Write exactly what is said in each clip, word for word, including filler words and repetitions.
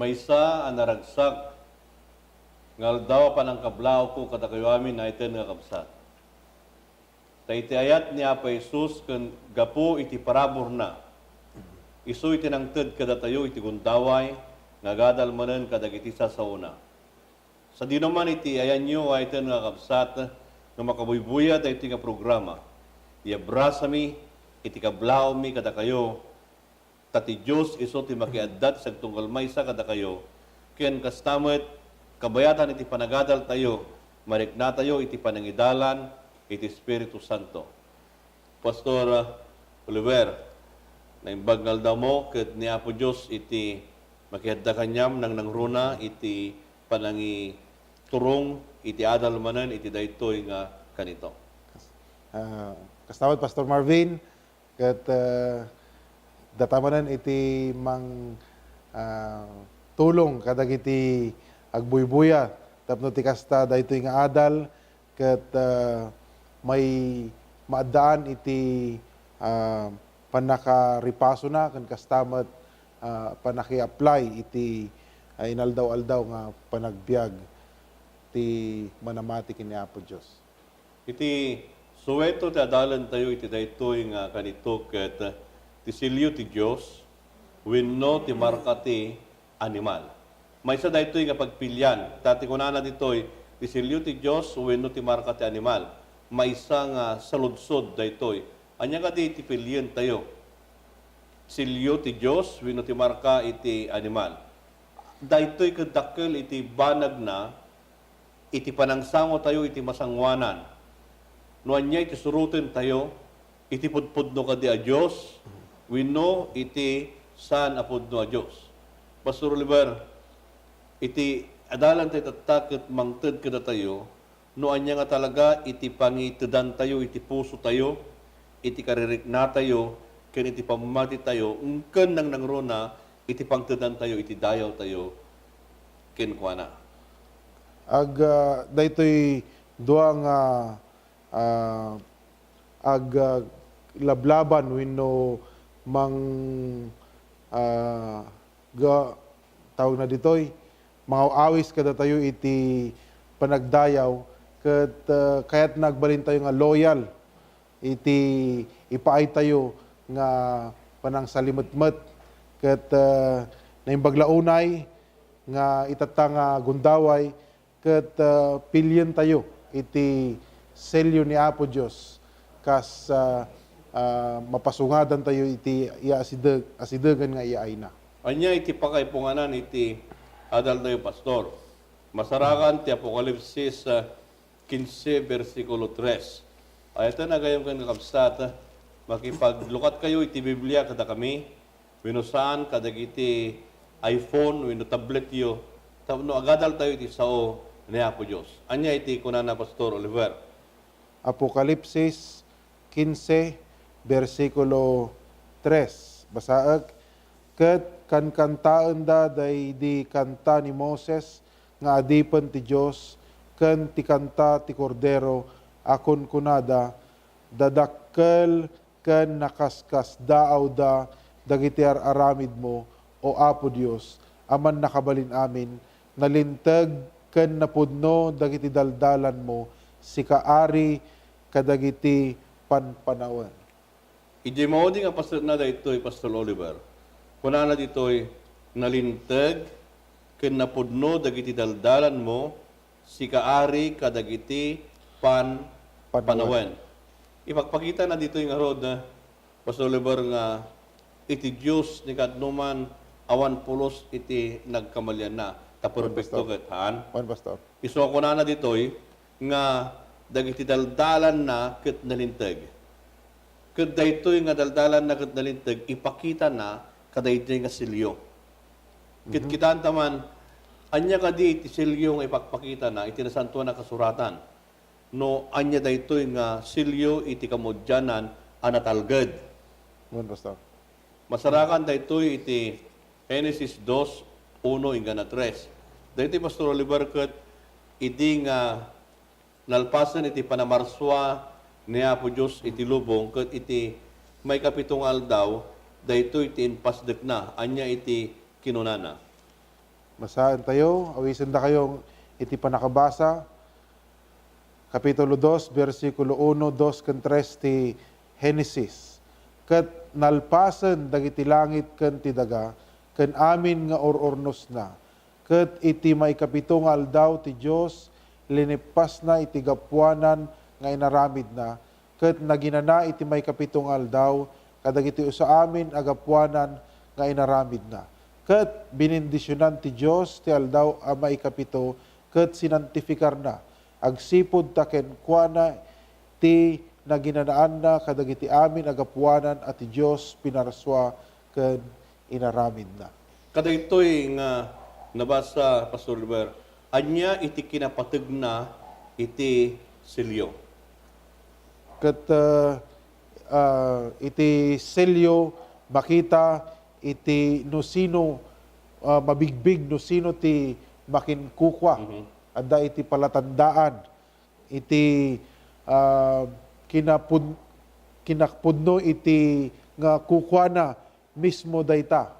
Maysa a naragsak nga aldaw a panangkablaawko kadakayo amin, daytoy nga kabsat. Ta iti ayat ni Apo Jesus ken gapu iti paraburna, isu iti nangted kadatayo iti gundaway nga agadal manen kadagiti sasaona. Sadino man iti ayanyo, daytoy nga kabsat, no makabuybuya daytoy nga programa, iyabrasami iti kablaawmi kadakayo, ta ti Dios isu ti makiadda ti sagtunggal maysa kadakayo, ken kasta met, kabayatan iti panagadaltayo, mariknatayo iti panangidalan iti Espiritu Santo. Pastor, ah, Oliver, naimbag nga aldawmo ket ni Apo Dios iti makiadda kaniam nangnangruna iti panangiturong iti adal manen iti daytoy nga kanito. Ah, kasta met, Pastor Marvin, ket, ah, data manen iti mang, ah, tulong kadagiti agbuybuya tapno ti kasta daytoy nga adal ket, ah, may maaddaan iti, ah, pannakaripasona ken kasta met, ah, pannaki-apply iti, ah, inaldaw-aldaw nga panagbiag ti manamati ken ni Apo Dios. Iti suweto ti adalentayo iti daytoy nga kanito ket ti selio ti Dios wenno ti marka ti animal. Maysa daytoy nga pagpilian, ta ti kunana ditoy, ti selio ti Dios wenno ti marka ti animal. Maysa nga saludsod daytoy. Ania kadi ti pilientayo? Selio ti Dios wenno ti marka iti animal? Daytoy ket dakkel iti banagna iti panangsangotayo iti masangoanan. No ania iti surotentayo, iti pudpudno kadi a Dios wenno iti saan a pudno a Dios? Pastor Oliver, iti adalentayo tatta ket mangted kadatayo no ania nga talaga iti pangitedantayo iti pusotayo, iti kaririknatayo, ken iti pammatitayo, ken nangnangruna iti pangtedantayo iti dayawtayo kenkuana. Ag, ah, daytoy dua nga, ah, ag, ah, lablaban wenno mang, ah, ga-, tawag na ditoy, mangaw-awis kadatayo iti panagdayaw, ket, ah, kayatna agbalintayo nga loyal iti ipaaytayo nga panangsalimetmet. Ket, ah, naimbag la unay nga itatta nga gundaway, ket, ah, pilientayo iti selyo ni Apo Dios kas, ah, ah, mapasungadantayo iti iya asideg-, asidegen nga iyaayna. Ania iti pakaipunganan iti adaltayo, Pastor? Masarakan ti Apokalipsis, ah, kinse, bersikulo tres. Ay, ita na gayam ken kakabsat, makipaglukat kayo iti Biblia kadakami, wenno saan kadagiti iPhone wenno tabletyo, tapno agadaltayo iti sao ni Apo Dios. Ania iti kunana, Pastor Oliver? Apokalipsis kinse, bersikulo tres. Basaek, "Ket kankantaenda daydi kanta ni Moses nga adipen ti Dios, ken ti kanta ti Kordero a kunkunada, 'Dadakkel ken nakaskasdaawda dagiti ar-aramidmo, O Apo Dios, a Mannakabalin-amin, nalinteg ken napudno dagiti daldalanmo, sika Ari kadagiti panpanawen.'" Idiay maudi nga pasekna daytoy, Pastor Oliver, kunana ditoy, "Nalinteg ken napudno dagiti daldalanmo, sika Ari kadagiti pan-, panawen." Panawen. Ipakpakitana ditoy ngarud, Pastor Oliver, nga iti Dios ni kaadno man awan pulos iti nagkamalianna. Ta perfecto ket, haan? Wen, Pastor. Isu a kunana ditoy nga dagiti daldalanna ket nalinteg. Ket daytoy nga daldalanna ket nalinteg, ipakitana kadaydiay nga selyo. Ket kitaenta man, ania kadi iti selyo nga ipakpakitana iti Nasantoan a Kasuratan? No ania daytoy nga selyo iti kamudianan a natalged? Wen, Pastor. Masarakan daytoy iti Genesis dos, uno inggana tres. Daytoy, Pastor Oliver, ket idi nga nalpasen iti panamarsua ni Apo Dios iti lubong, ket iti maikapito nga aldaw, daytoy ti impasdekna. Ania iti kinunana? Basaentayo, awisendakayo iti pannakabasa, Kapitulo dos, bersikulo uno, dos ken tres ti Genesis. Ket nalpasen dagiti langit ken ti daga, ken amin nga ur-urnosna. Ket iti maikapito nga aldaw ti Dios, linippasna iti gapuanan nga inaramidna, ket naginana iti maikapito nga aldaw kadagiti usa amin a gapuanan nga inaramidna. Ket binindisionan ti Dios ti aldaw a maikapito ket sinantifikarna, agsipud ta kenkuana ti naginanaanna kadagiti amin a gapuanan a ti Dios pinarsua ken inaramidna. Kadaytoy nga nabasa, Pastor Oliver, ania iti kinapategna iti selyo? Ket, ah, ah, iti selyo, makita iti no sino, ah, mabigbig, no sino ti makinkukua. Mhm. Adda iti palatandaan, iti, ah, kinapud-, kinapudno iti nga kukuana mismo dayta.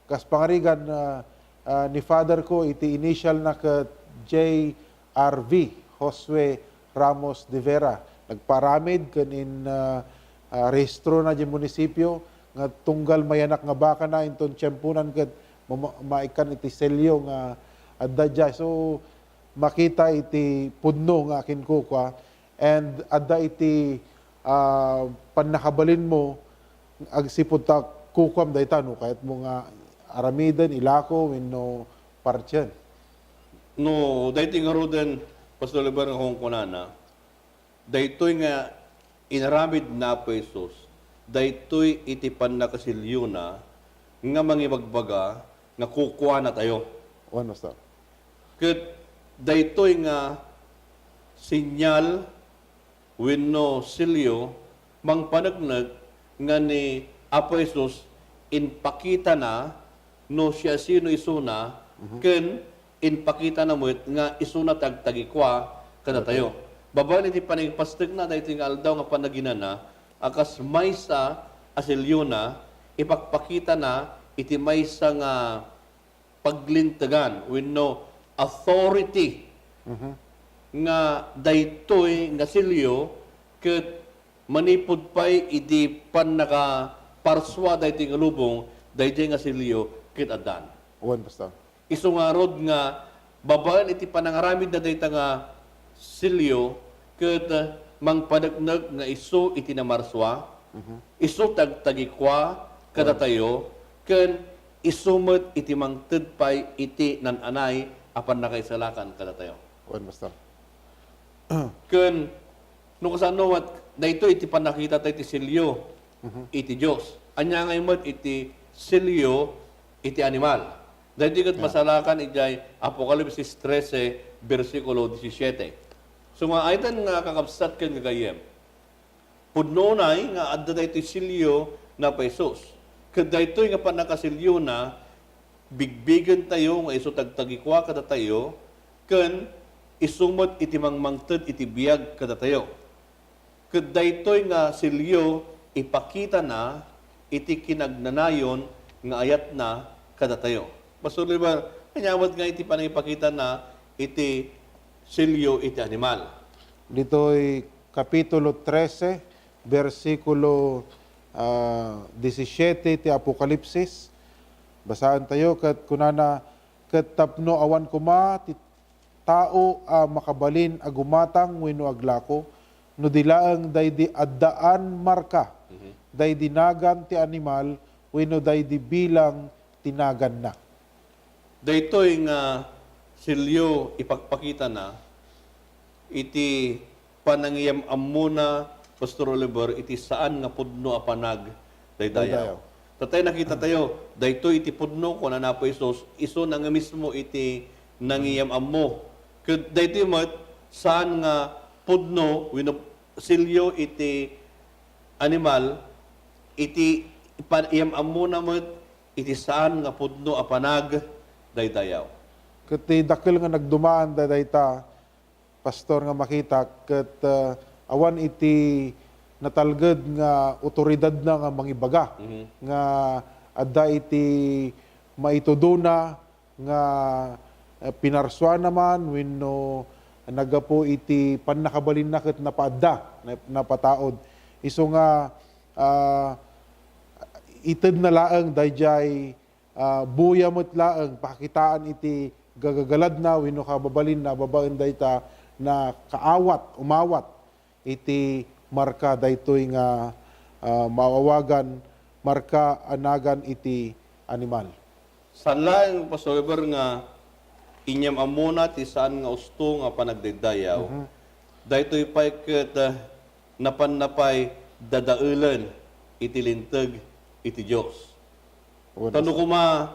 Kas pangarigan, ah, ah, ni Father ko, iti initial na ket J R V, Josue Ramos de Vera. Nagparamid ken in, ah, ah, rehistro na di munisipyo nga tunggal mayanak nga baka na inton tiemponan ket mama-, maikkan iti selyo nga adda dia. So, makita iti pudno nga akinkukua, and adda iti, ah, pannakabalinmo agsipud ta kukuam dayta no kayatmo nga aramiden, ilako wenno partien. No, daytoy ngaruden, Pastor Oliver, nga kunkunana, daytoy nga inaramid ni Apo Jesus, daytoy iti pannakaselyona nga mangibagbaga nga kukuanatayo. Wen, Pastor. Ket daytoy nga senyal wenno selyo, mangpaneknek nga ni Apo Jesus, impakitana no siasino isuna, mhm, ken impakitana met nga isuna ti agtagikua kadatayo. Babaen iti panangipastekna daytoy nga aldaw nga panaginana, a kas maysa a selyona, ipakpakitana iti maysa nga paglintegan wenno authority, mhm, nga daytoy nga selyo ket manipud pay iti pannakaparsua daytoy nga lubong, daydiay nga selyo ket addan. Wen, Pastor. Isu ngarud nga babaen iti panangaramidna dayta nga selyo ket mangpaneknek nga isu iti namarsua, mhm, isu ti agtagikua kadatayo, ken isu met iti mangted pay iti nan-anay a pannakaisalakan kadatayo. Wen, Pastor. Ken no kasano met, daytoy iti pannakitatayo iti selyo, mhm, iti Dios. Ania ngay met iti selyo iti animal? Daytoy ket, yeah, masalakan idiay Apokalipsis trese, bersikulo disisiete. So nga, ayten nga kakabsat ken gagayyem, pudno unay nga adda daytoy selyo ni Apo Jesus. Ket daytoy nga pannakaselyona, bigbigentayo nga isu ti agtagikua kadatayo, ken isu met iti mangmangted iti biag kadatayo. Ket daytoy nga selyo, ipakitana iti kinagnanayon nga ayatna kadatayo. Pastor Oliver, ania met nga iti panangipakitana iti selyo iti animal? Ditoy Kapitulo trese, bersikulo, ah, disisiete ti Apokalipsis. Basaentayo ket kunana, ket tapno awan koma ti tao a makabalin a gumatang wenno aglako, no di laeng daydi addaan marka, mhm, daydi nagan ti animal wenno daydi bilang ti naganna. Daytoy nga selyo ipakpakitana iti panangiyam-ammona, Pastor Oliver, iti saan nga pudno a panag daydayaw. Daydayaw. Tatay, nakita tayo, daytoy iti pudno, kuna ni Apo Jesus, isuna nga mismo iti nangiyam-ammo. Ket daytoy met, saan nga pudno wenno selyo iti animal, iti pan-, iyam-ammona met iti saan nga pudno a panag daydayaw. Ket ti dakkel nga nagdumaan da-, dayta, Pastor, nga makitak ket, ah, awan iti natalged nga awtoridadna nga mangibaga, mhm, nga adda iti maitudona nga, eh, pinarsuana man wenno naggapu iti pannakabalinna ket napaadda, nap-, napataud. Isu nga, ah, itedna laeng daydiay, ah, buya met laeng pakakitaan iti gagagaladna wenno kababalinna babaen dayta nakaawat, umawat iti marka daytoy nga, ah, maawagan marka a nagan iti animal. Saan laeng, Pastor Oliver, nga inyam-ammona ti saan nga usto nga panagdaydayaw. Mhm. Daytoy pay ket, ah, napanna pay dadaelen iti linteg iti Dios. Wen, ta no koma,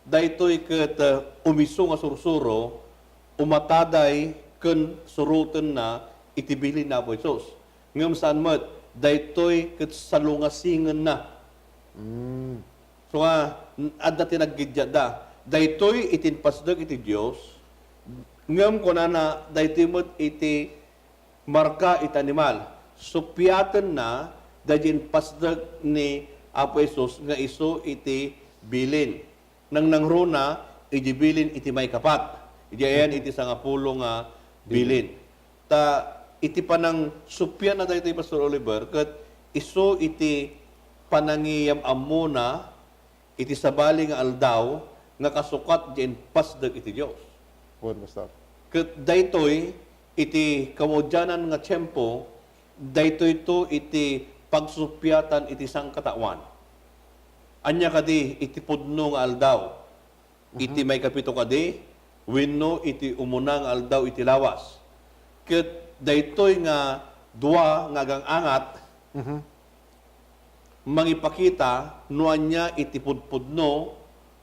daytoy ket, ah, umisu nga sursuro, umataday ken surotenna iti bilin ni Apo Jesus. Ngem saan met, daytoy ket salungasingenna. Mm. So nga, n-, adda ti naggiddiatda. Daytoy iti impasdek iti Dios, ngem kunana, daytoy met iti marka iti animal. Suppiatenna daydi impasdek ni Apo Jesus nga isu iti bilin. Nangnangruna iti bilin iti maikapat. Idi ayan iti sangapulo nga bilin. Ta iti panangsuppianna daytoy, Pastor Oliver, ket isu iti panangiyam-ammona iti sabali nga aldaw nga kasukat diay impasdek iti Dios. Wen, Pastor. Ket daytoy iti kamaudianan nga tiempo, daytoyto iti pagsuppiatan iti sangkataoan. Ania kadi iti pudno nga aldaw? Iti maikapito kadi wenno iti umuna nga aldaw iti lawas? Ket daytoy nga dua nga agang-angat, Mhm. mangipakita no ania iti pudpudno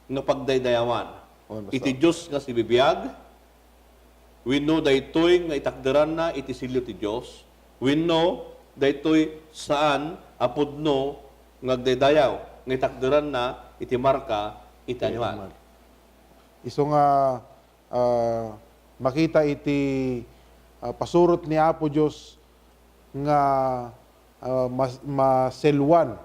nga pagdaydayawan. Wen, Pastor. Iti Dios nga sibibiag, wenno daytoy nga itakderanna iti sello ti Dios, wenno daytoy saan a pudno nga agdaydayaw nga itakderanna iti marka iti animal. Isu nga, ah, makita iti, ah, pasurot ni Apo Dios nga, ah, mas-, maselwan.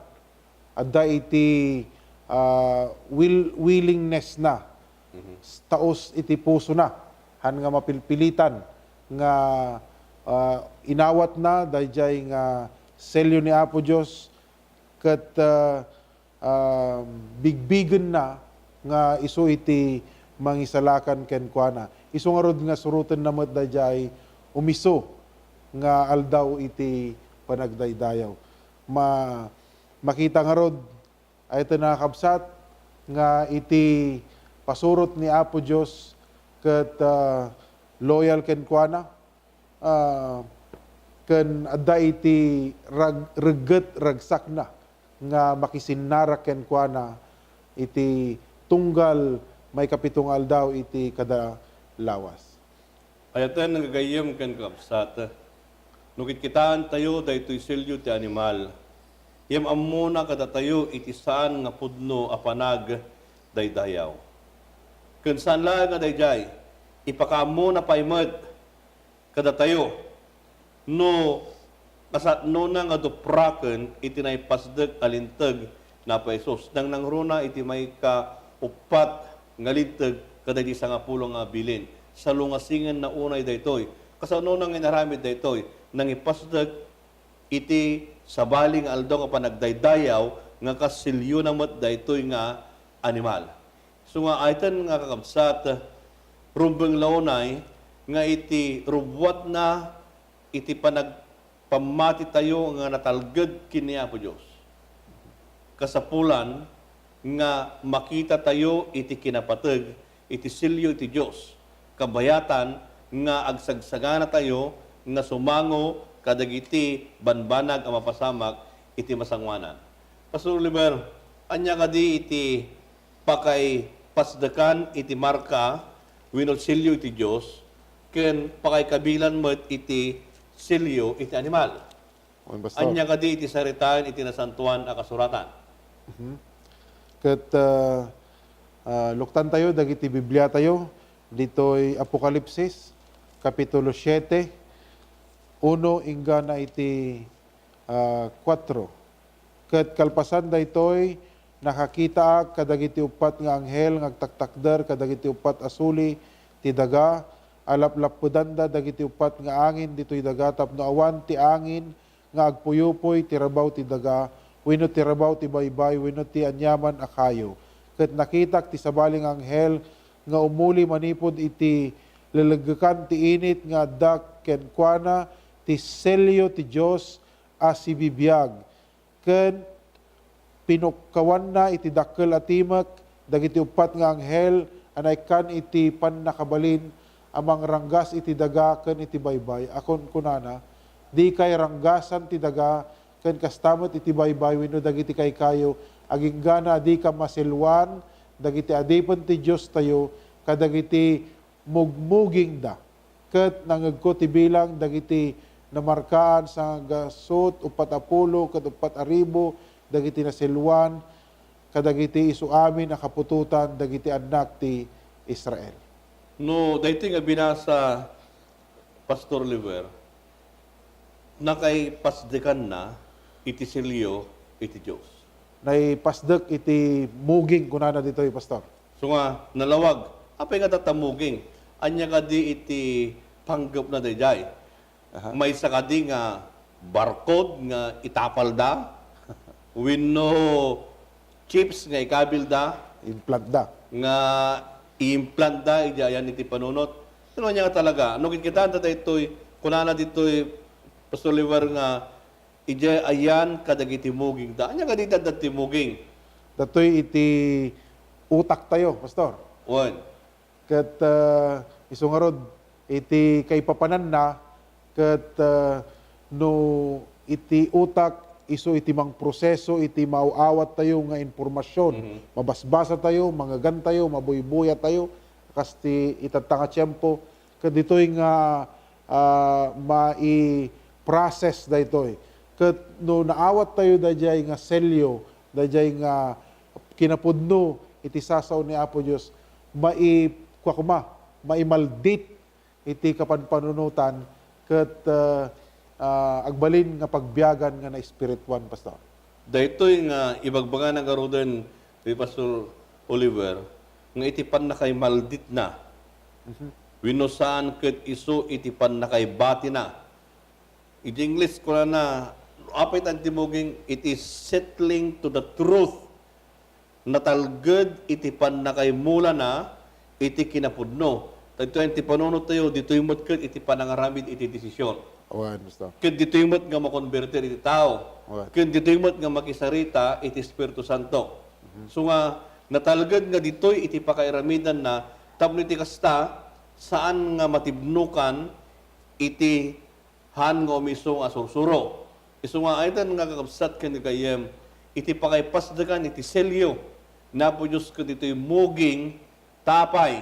Adda iti, ah, will-, willingness na. Mhm. Taos iti pusona. Han nga mapilpilitan nga, ah, inawatna daydiay nga sello ni Apo Dios ket, ah, ah, bigbigenna nga isu iti mangisalakan kenkuana. Isu ngarud nga surotenna met daydiay umisu nga aldaw iti panagdaydayaw. Ma-, makita ngarud, ay iti nakakabsat, nga iti pasurot ni Apo Dios ket, ah, loyal kenkuana, ah, ken adda iti rag-, regget ragsakna nga makisinnarak kenkuana iti tunggal maikapito nga aldaw iti kada lawas. Ayaten nga gagayyem ken kakabsat, no kitkitaentayo daytoy sello ti animal, yam-ammona kadatayo iti saan nga pudno a panagdaydayaw. Ken saan laeng nga daydiay, ipakaammona pay met kadatayo no kasatnona nga dupraken iti naipasdek a linteg ni Apo Jesus. Nangnangruna iti maikauppat nga linteg kadagiti sangapulo nga bilin. Salungasingenna unay daytoy. Kasano nga inaramid daytoy? Nangipasdek iti sabali nga aldaw nga panagdaydayaw nga kas sello na met daytoy nga animal. So nga, ayten nga kakabsat, rumbeng la unay nga iti rubbuatna iti panagpammatitayo nga natalged ken ni Apo Dios. Kasapulan nga makitatayo iti kinapateg iti sello iti Dios, kabayatan nga agsagsaganatayo nga sumango kadagiti banbanag a mapasamak iti masangoanan. Pastor Oliver, ania kadi iti pakaipasdekan iti marka wenno sello iti Dios, ken pakaikabilan met iti sello iti animal? Wen, Pastor. Ania kadi iti saritaen iti Nasantoan a Kasuratan? Mhm. Ket, ah, ah, luktantayo dagiti Bibliatayo ditoy Apokalipsis, Kapitulo siete, uno inggana iti, ah, kuatro. Ket kalpasan daytoy, Nakakitaak kadagiti uppat nga anghel nga agtaktakder kadagiti uppat a suli ti daga, a laplappedanda dagiti uppat nga angin ditoy daga tapno awan ti angin nga agpuyupoy ti rabaw ti daga, wenno ti rabaw ti baybay, wenno ti aniaman a kayo. Ket nakitak ti sabali nga anghel nga umuli manipud iti leleggekan ti init nga adda kenkuana ti selyo ti Dios a sibibiag, ken pinukkawanna iti dakkel a timek dagiti uppat nga anghel a naikkan iti pannakabalin a mangranggas iti daga ken iti baybay a kunkunana, "Dikay ranggasan ti daga ken kasta met iti baybay wenno dagiti kaykayo, aginggana a dika maselwan dagiti adipen ti Diostayo kadagiti mugmugingda." Ket nangngegko ti bilang dagiti namarkaan sangagasut uppat a pulo ket uppat a ribu dagiti naselwan kadagiti isu amin a kaputotan dagiti annak ti Israel. No, daytoy nga binasa, Pastor Oliver, nakaipasdekanna iti selyo iti Dios. Naipasdek iti muging, kunana ditoy, Pastor. So nga, nalawag. Apay nga tatamuging? Ania kadi iti panggepna daydiay? Aha. Maysa kadi nga barkod nga itapalda? Wenno chips nga ikabilda? Implantda. Nga iimplantda, iti ayan iti panunot? Ano niya nga talaga? No, kikitaanta daytoy, kunana ditoy, Pastor Oliver, nga idiay ayan kadagiti mugingda. Ania kadi ti adda ti muging? Datoy iti utaktayo, Pastor. Wen. Ket, ah, isu ngarud, iti kaipapananna, ket, ah, no iti utak, isu iti mangproseso iti maaw-awattayo nga impormasion. Mhm. Mabasbasatayo, mangegantayo, mabuybuyatayo, kas ti itatta nga tiempo. Ket ditoy nga, ah, mai-process daytoy. Ket no naawattayo daydiay nga selyo, daydiay nga kinapudno iti sasao ni Apo Dios, mai-, kua koma, maimaldit iti kapanpanunotan ket, ah, ah, agbalin nga pagbiagan nga naespirituan, Pastor. Daytoy nga ibagbagana ngaruden ni Pastor Oliver, nga iti pannakaimalditna, mhm, wenno saan ket isu iti pannakaibatina. Iti English, kunana, apay ta ti muging, it is settling to the truth. Natalged iti pannakaimulana iti kinapudno. Dagitoy ti panunottayo, ditoy met ket iti panangaramid iti desisyon. Awan, basta. Ket ditoy met nga makonbertir iti tao. Awan. Ket ditoy met nga makisarita iti Espiritu Santo. Mhm. So nga, natalged nga ditoy iti pakairamidanna, tapno iti kasta, saan nga matibnokan iti han nga umiso nga sursuro. Isu nga ayten nga kakabsat ken gayyem, iti pakaipasdekan iti selyo ni Apo Dios ket ditoy muging, ta apay,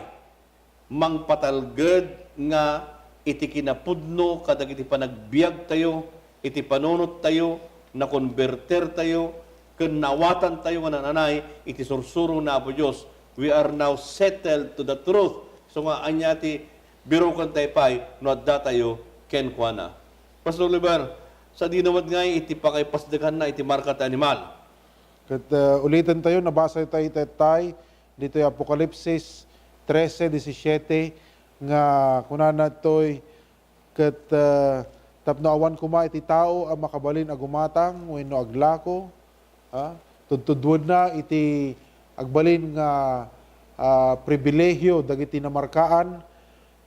mangpatalged nga iti kinapudno kadagiti panagbiagtayo, iti panunottayo, nakonbertertayo, ken naawatantayo nga nananay iti sursuro ni Apo Dios. We are now settled to the truth. So nga, ania ti birokentayo pay no addatayo kenkuana. Pastor Oliver, sadino met ngay iti pakaipasdekanna iti marka ti animal? Ket, uh, ulitentayo, nabasatayo iti attay ditoy Apokalipsis trese disisiete nga kunana ditoy, ket, uh, tapno awan koma iti tao a makabalin a gumatang wenno aglako, ha? Tudtudtuenna iti agbalin nga, ah, pribilehiyo dagiti namarkaan,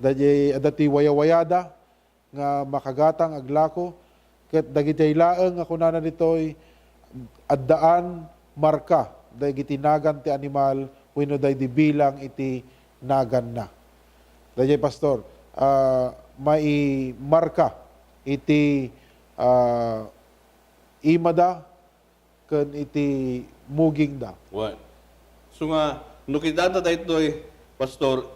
dagiti adda ti wayawayada nga makagatang aglako, ket dagiti laeng nga kunana ditoy, addaan marka dagiti nagan ti animal wenno daydi bilang iti naganna. Daydiay, Pastor, ah, maimarka iti, ah, imada ken iti mugingda. Wen. So nga, no kitaenta daytoy, Pastor,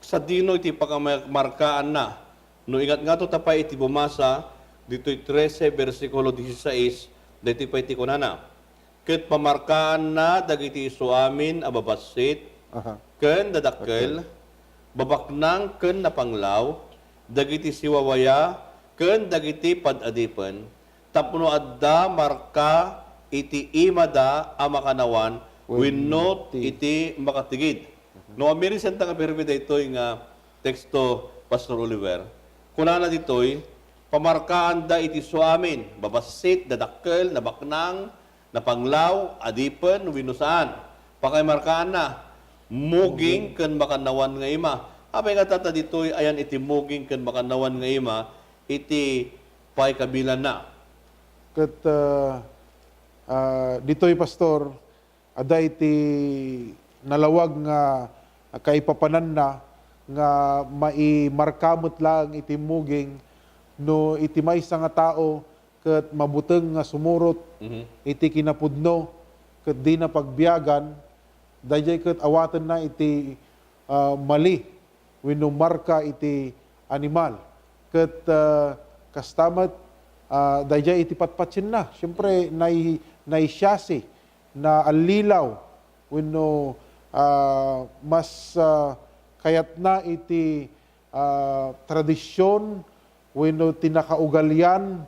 sadino iti pakamarkaanna? No ingat ngato ta pay iti bumasa, ditoy trese, bersikulo dieciséis, daytoy pay ti kunana, "Ket pamarkaanna dagiti isuamin a babassit, aha, ken dadakkel, okay, babaknang ken napanglaw, dagiti siwawaya, ken dagiti pad-adipen, tapno adda marka iti imada a makannawan wenno iti makatigid. No, amirisan ta nga permi daytoy nga teksto, Pastor Oliver, kunana ditoy, pamarkaanda iti suamin, babassit, dadakkel, nabaknang, napanglaw, adipen, wenno saan. Pakaimarkaanna, muging ken makannawan nga ima. Apay nga tata ditoy ayan iti muging ken makannawan nga ima iti paikabilanna? Ket, ah, ah, ditoy, Pastor, adda iti nalawag nga kaipapananna nga maimarka met laeng iti muging no iti maysa nga tao ket mabuteng nga sumurot Mhm. iti kinapudno ket dina pagbiagan, daydiay ket awatenna iti, ah, mali wenno marka iti animal. Ket, ah, kasta met, ah, daydiay iti patpatienna. Siempre, nai-, naisiasi, naallilaw, wenno, ah, mas, ah, kayatna iti, ah, tradision wenno ti nakaugalian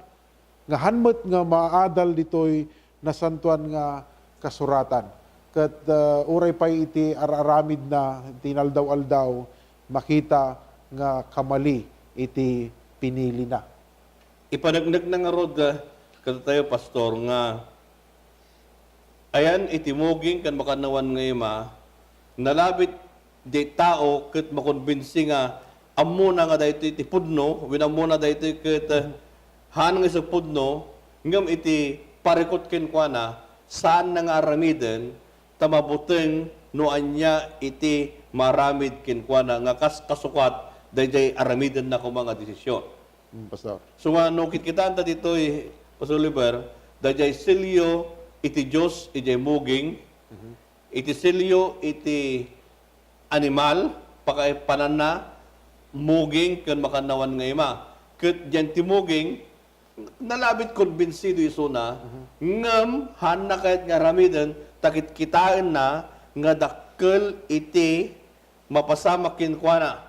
nga han met nga maadal ditoy nasantoan nga kasuratan. Ket, ah, uray pay iti ar-aramidna iti inaldaw-aldaw, makita nga kamali iti pinilina. Ipaneknekna ngarud, ah, kadatayo, Pastor, nga ayan iti muging ken makannawan nga ima, nalabit diay tao ket makonbinsi nga ammona nga daytoy ti pudno, wenno ammona daytoy ket, eh, haan nga isu pudno, ngem iti parikut kenkuana, saanna nga aramiden, ta mabuteng no ania iti maaramid kenkuana nga kas-, kasukat daydiay aramidenna koma nga desisyon. Mm, Pastor. So nga, no, kitkitaanta ditoy, Pastor Oliver, daydiay selyo iti Dios, idiay muging, Mhm. iti selyo iti animal, pakaipananna, muging, ken makannawan nga ima. Ket diay ti muging, nalabit konbinsido isuna, Mhm. ngem haanna kayat nga aramiden, ta kitkitaenna nga dakkel iti mapasamak kenkuana.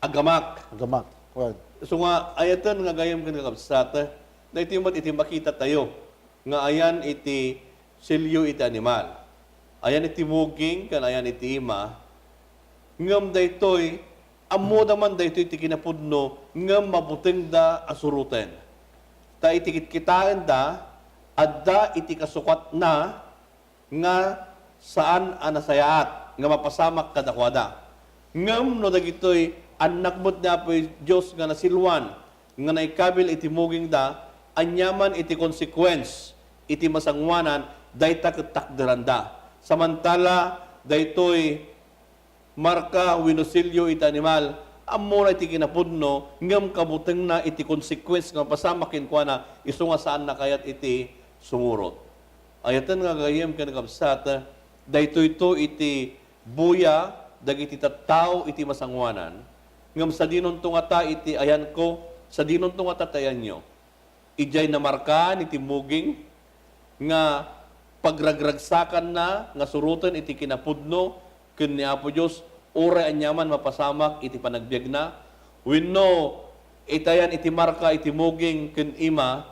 Agamak. Agamak. Right. So nga, ayaten nga gayyem ken kakabsat, daytoy met iti makitatayo nga ayan iti selyo iti animal, ayan iti muging, ken ayan iti ima. Ngem daytoy, ammoda man daytoy ti kinapudno, ngem mabutengda a suroten. Ta iti kitkitaenda, adda iti kasukatna nga saan a nasayaat nga mapasamak kadakuada. Ngem no dagitoy annak met ni Apo Dios nga nasilwan nga naikabil iti mugingda, ania man iti konsequence iti masangoanan, dayta ket takderanda. Samantala, daytoy marka wenno selyo iti animal, ammona iti kinapudno, ngem kabutengna iti konsequence nga mapasamak kenkuana, isu nga saanna kayat iti sumurot. Ayaten nga gayyem ken kakabsat, daytoyto iti buya dagiti tattao iti masangoanan, ngem sadinonto ngata iti ayanko, sadinonto ngata ti ayanyo. Idiay namarkaan iti muging nga pagragragsakanna nga suroten iti kinapudno ken ni Apo Dios, uray aniaman mapasamak iti panagbiagna, wenno itayan iti marka iti muging ken ima,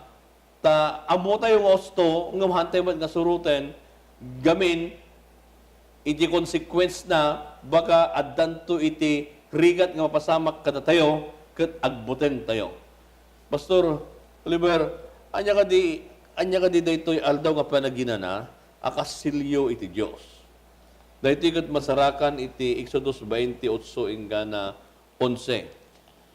ta ammotayo nga usto, ngem haantayo met nga suroten, gamin iti consequence na, baka addanto iti rigat nga mapasamak kadatayo ket agbutengtayo. Pastor Oliver, ania kadi, ania kadi daytoy Aldaw nga Panaginana a kas selyo iti Dios? Daytoy ket masarakan iti Exodus twenty-eight inggana onse.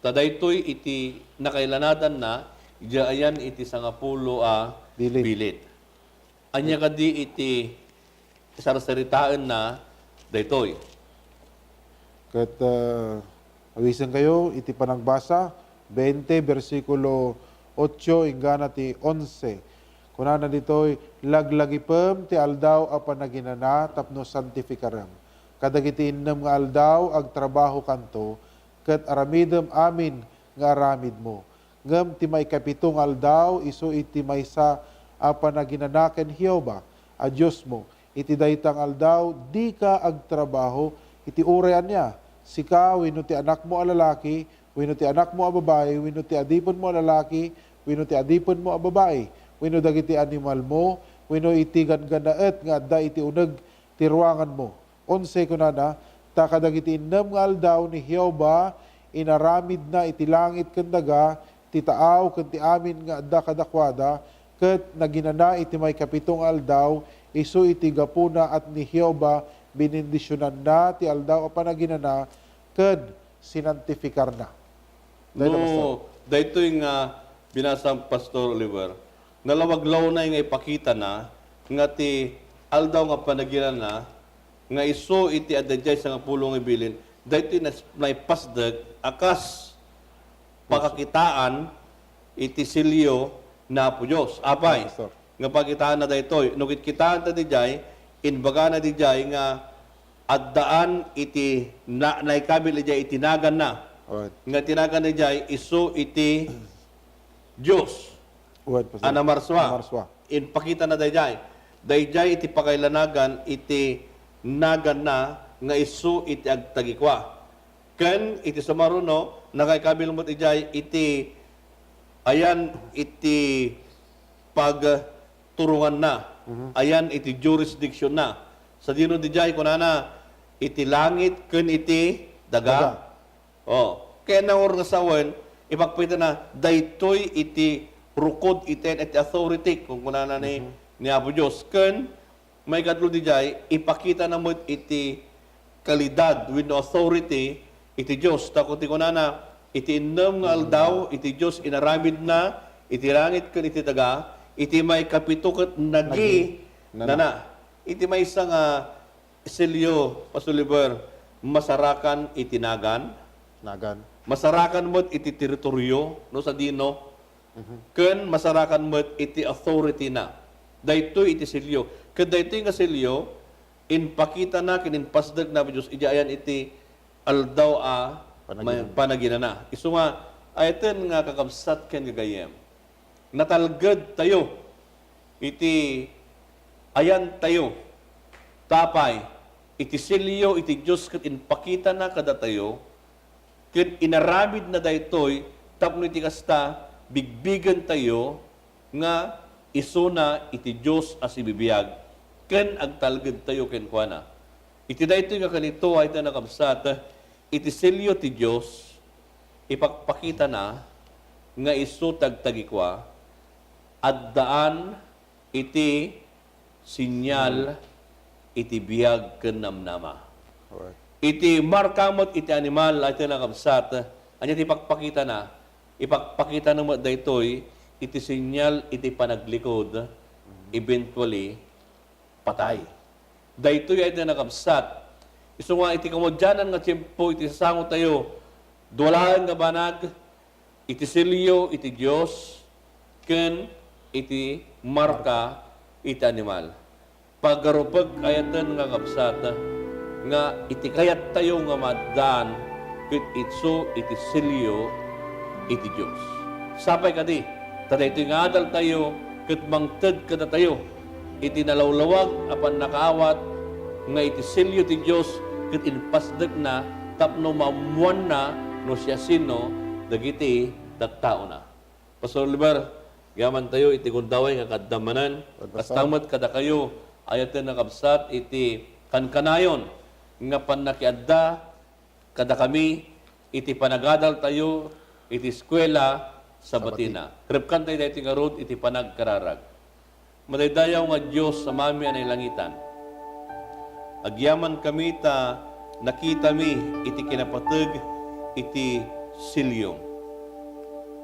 Ta daytoy iti nakailanadanna, idiay ayan iti sangapulo a Bilin. Bilin. Ania kadi iti sarsaritaenna daytoy? Ket, ah, awisenkayo iti panagbasa, twenty, bersikulo otso, inggana ti onse. Kunana ditoy, "Laglagipem ti Aldaw a Panaginana tapno santifikarem. Kadagiti innem nga aldaw, agtrabahokanto, ket aramidem amin nga aramidmo. Ngem ti maikapito nga aldaw, isu iti maysa a panaginana ken Jehovah a Diosmo. Iti dayta nga aldaw, dika agtrabaho iti uray ania, sika wenno ti anakmo a lalaki, wenno ti anakmo a babai, wenno ti adipenmo a lalaki, wenno ti adipenmo a babai, wenno dagiti animalmo, wenno iti ganggannaet nga adda iti uneg ti ruanganmo. Onse, kunana, ta kadagiti innem nga aldaw ni Jehovah, inaramidna iti langit ken daga, ti taaw ken ti amin nga adda kadakuada, ket naginana iti maikapito nga aldaw, isu iti gapuna a ni Jehovah, binindisionanna ti aldaw a panaginana, ken sinantifikarna. Dayta, Pastor. No, daytoy nga binasam, Pastor Oliver, nalawag launay nga ipakitana nga ti aldaw nga panaginana nga isu iti adda idiay sangapulo nga bilin, daytoy nas-, naipasdek a kas pakakitaan iti selyo ni Apo Dios. Apay, Pastor, nga pakitaanna daytoy. No kitkitaanta didiay, imbagana didiay nga addaan iti na-, naikabil idiay iti naganna. Alright. Nga ti naganna idiay isu iti Dios. Alright, Pastor. A namarsua. Namarsua. Impakitana daydiay. Daydiay iti pakailanagan iti naganna nga isu iti agtagikua. Ken iti sumaruno, nakaikabil met idiay iti ayan iti pagturonganna, Mhm. ayan iti jurisdictionna. Sadino didiay kunana, iti langit ken iti daga. Daga. Oh, ken nangur nga sawen, ipakpitana, daytoy iti rukod iti, iti authority, kun kunana ni, Mhm. ni Apo Dios. Ken maikatlo didiay, ipakitana met iti kalidad wenno authority iti Dios. Ta kun ti kunana, iti innem nga aldaw, iti Dios inaramidna iti langit ken iti daga, iti maikapito ket nagi-, Nagi-, nana. nana. Iti maysa nga selyo, Pastor Oliver, masarakan iti nagan. Nagan. Masarakan met iti teritorio, no sadino. Mhm. Ken masarakan met iti authority-na. Daytoy iti selyo. Ket daytoy nga selyo, impakitana ken impasdek ni Apo Dios idiay ayan iti aldaw a Panaginana. panaginana. Isu nga, ayaten nga kakabsat ken gagayyem. Natalged tayo iti ayan tayo. Tapay, iti selyo iti Dios ket impakitana kadatayo, ket inaramidna daytoy tapno iti kasta, bigbigen tayo nga isuna iti Dios a sibibiag, ken agtalged tayo kenkuana. Iti daytoy nga kanito, ay ta nakabsat, iti selyo ti Dios, ipakpakitana nga isu ti agtagikua, addaan iti senyal iti biag ken namnama. Correct. Iti marka met iti animal, ay ti nakabsat, ania ti ipakpakitana? Ipakpakitana met daytoy iti senyal iti panaglikod, eventually, patay. Daytoy ay ti nakabsat. Isu nga iti kamudianan nga tiempo, iti sasangotayo, dua laeng nga banag, iti selyo iti Dios, ken iti marka iti animal. Pagarupek ayaten nga kabsat, nga iti kayattayo nga maaddaan ket isu iti selyo iti Dios. Sapay kadi, ta daytoy nga adaltayo ket mangted kadatayo iti nalawlawag a pannakaawat nga iti selyo ti Dios ket impasdekna tapno maammoanna no siasino dagiti tattaona. Pastor Oliver, agyamantayo iti gundaway nga kaaddam manen. Pastor. Kasta met kadakayo, ayaten nga kabsat iti kankanayon nga pannakiadda kadakami iti panagadaltayo iti eskuela Sabatina. Sabati. Ripkantayo daytoy ngarud iti panagkararag. Madaydayaw nga Dios, Amami a nailangitan, agyamankami ta nakitami iti kinapateg iti selyo.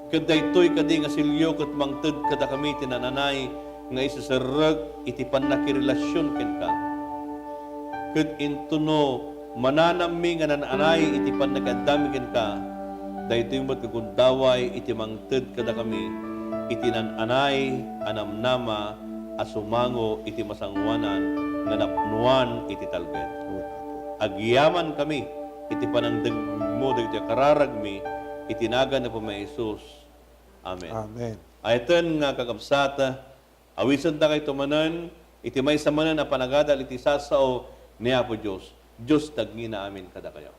Ket daytoy kadi nga selyo ket mangted kadakami ti naan-anay nga iseserrek iti pannakirelasion kenka. Ket intono mananammi nga naan-anay iti pannakiaddami kenka, daytoy met nga gundaway iti mangted kadakami iti naan-anay a namnama a sumango iti masangoanan nga napnoan iti talged. Agyamankami iti panangdengngegmo dagiti kararagmi iti nagan ni Apo Jesus. Amen. Amen. Ayaten nga kakabsat, awisentakayto manen iti maysa manen a panagadal iti sasao ni Apo Dios. Dios tagngina amin kadakayo.